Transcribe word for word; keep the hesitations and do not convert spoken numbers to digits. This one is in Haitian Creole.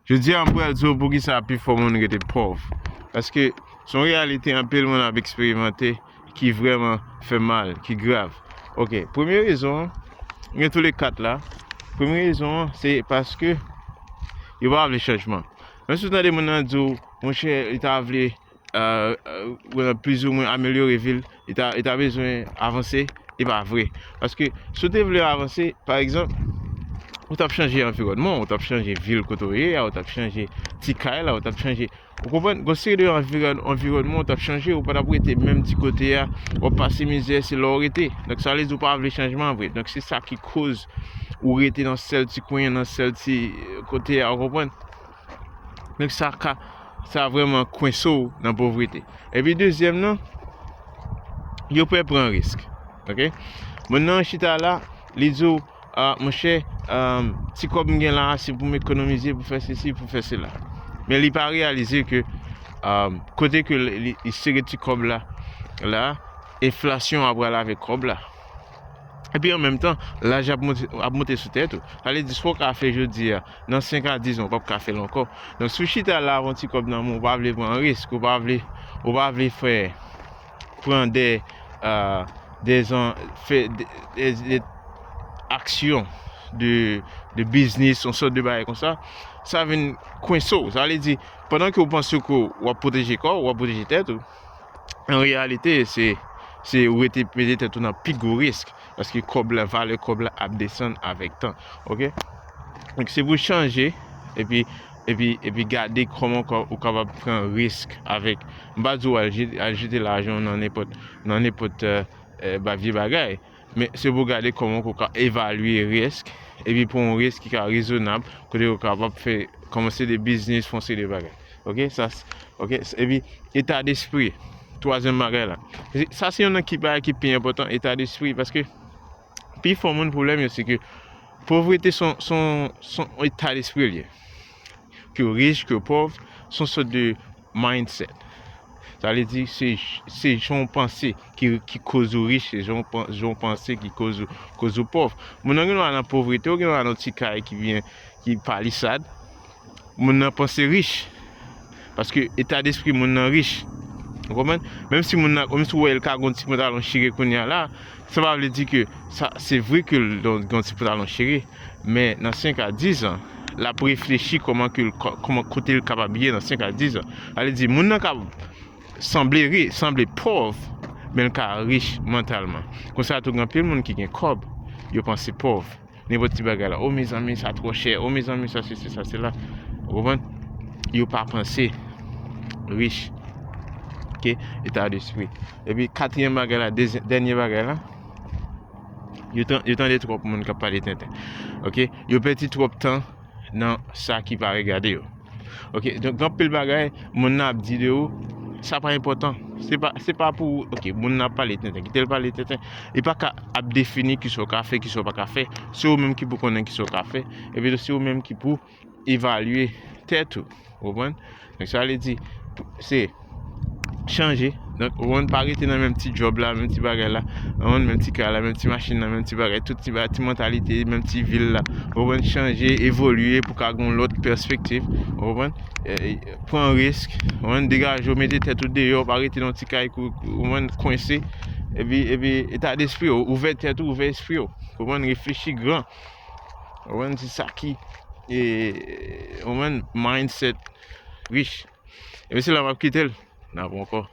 Jodi a, m pral di w poukisa pifò moun rete pòv. Paske se yon reyalite anpil moun ap eksperimante ki vrèman fè mal, ki grav. Ok, premye rezon an, gen tou le kat la. Premye rezon an, se paske yo pa vle chanjman. Menm si w tande moun nan di w, monchè, li ta vle plizoumwen amelyore vi l, li ta, li ta bezwen avanse, e pa vre. Paske si w te vle avanse, pa egzanp, ou t ap chanje anviwònman, ou t ap chanje vil kote w ye a, ou t ap chanje ti kay la, ou t ap chanje. Ou konprann? Gon seri de anviwòn-, anviwònman ou t ap chanje, ou pa t ap rete menm ti kote a, w ap pase mizè, se la w rete. Donk, sa vle di ou pa vle chanjman vre. Donk, se sa ki koz ou rete nan sèl ti kwen, nan sèl ti kote a, ou konprann? Donk, sa ka, sa vrèman kwense w nan povrete. Epi dezyèm nan, yo pè pran risk. Ok? Moun nan chita la, li di w, ah, monchè, ah, ti kòb m gen la, se pou m ekonomize, pou fè sesi, pou fè sela. Men li pa reyalize ke, ah, kote ke li, li, li sere ti kòb la, la, enflasyon ap pral avèk kòb la. Epi an menm tan, laj ap monte, ap monte sou tèt ou. Sa vle di, sa w ka fè jodi a, nan senk a diz an, ou p ap ka fè l ankò. Donk, si w chita la avè yon ti kòb nan men w, ou pa vle pran risk, ou pa vle, ou pa vle fè, pran de, ah, de, fè de, de, de aksyon de, de biznis, yon sòt de bagay konsa, sa vin kwense w. Sa vle di, pandan ke w panse ke w ap pwoteje kò w, w ap pwoteje tèt ou, an reyalite, se, se ou rete mete tèt ou nan pi gwo risk, paske kòb la, valè kòb la ap desann avèk tan. Ok? Donk, se pou chanje, epi, epi, epi gade kòman ou ka, ou kapab pran risk avèk. M pa di w al jete, al jete lajan w nan nenpòt, nan nenpòt, eh, eh, ba-, vye bagay. Men se pou gade kòman ou ka evalye risk, epi pran yon risk ki ka rezonab, kote ou kapab fè, kòmanse de biznis, fè yon seri de bagay. Ok? Sa, s-, ok? S-, epi, eta despri. Twazyèm bagay la. Se, sa se youn nan ki bagay ki pi enpòtan, eta despri, paske pifò moun pwoblèm yo, se ke povrete se yon, se yon, se yon eta despri l ye. Ke w rich, ke w pòv, se yon sòt de mindset. Sa vle di, se, se jan w panse ki, ki koz ou rich, se jan w pan-, jan w panse ki koz ou, koz ou pòv. Moun nan gen dwa nan povrete, ou gen dwa nan ti kay ki byen, ki palisad. Moun nan panse rich. Paske eta despri moun nan rich. Ou konprann? Menm si moun nan, menm si w wè l ka gen yon ti pantalon chire kounye a la, sa pa vle di ke sa, se vre ke l gen yon ti pantalon chire, men nan senk a diz an, l ap reflechi kòman ke l, kò-, kòman kote l kapab ye nan senk a diz an. Sa vle di, moun nan ka sanble ri-, sanble pòv, men l ka rich mantalman. Konsa tou, gen anpil moun ki gen kòb, yo panse pòv. Nenpòt ti bagay la. O mezanmi, sa twò chè. O mezanmi, sa sesi, sa sela. Ou konprann? Yo pa panse rich. Ok? Eta despri. Epi katriyèm bagay la, dezye-, dènye bagay la, yo tan-, yo tande twòp moun k ap pale tenten. Ok? Yo pèdi twòp tan nan sa ki pa regade yo. Ok, donk, gen anpil bagay moun nan ap di de ou, sa pa enpòtan. Se pa, se pa pou ou. Ok, moun nan ap pale tenten, kite l pale tenten. Li pa ka ap defini kisa w ka fè, kisa w pa ka fè. Se ou menm ki pou konnen kisa w ka fè. Epi tou, se ou menm ki pou evalye tèt ou. Ou konprann? Donk, sa vle di, se chanje. Donk, ou konprann, pa rete nan menm ti djòb la, menm ti bagay la, ou konprann, menm ti kay la, menm ti machin nan, menm ti bagay, tout ti bagay, ti mantalite, menm ti vil la. Ou konprann, chanje, evolye pou ka gen yon lòt pèspektiv. Ou konprann? E, e, pran risk, ou konprann, degaje w, mete tèt ou deyò, pa rete nan ti kay kou-, ou konprann, kwense. Epi, epi, eta despri w, ouvè tèt ou, ouvè espri w. Ou konprann, reflechi gran. Ou konprann, se sa ki, e, ou konprann, mindset rich. Epi se la m ap kite l. N ap wè ankò.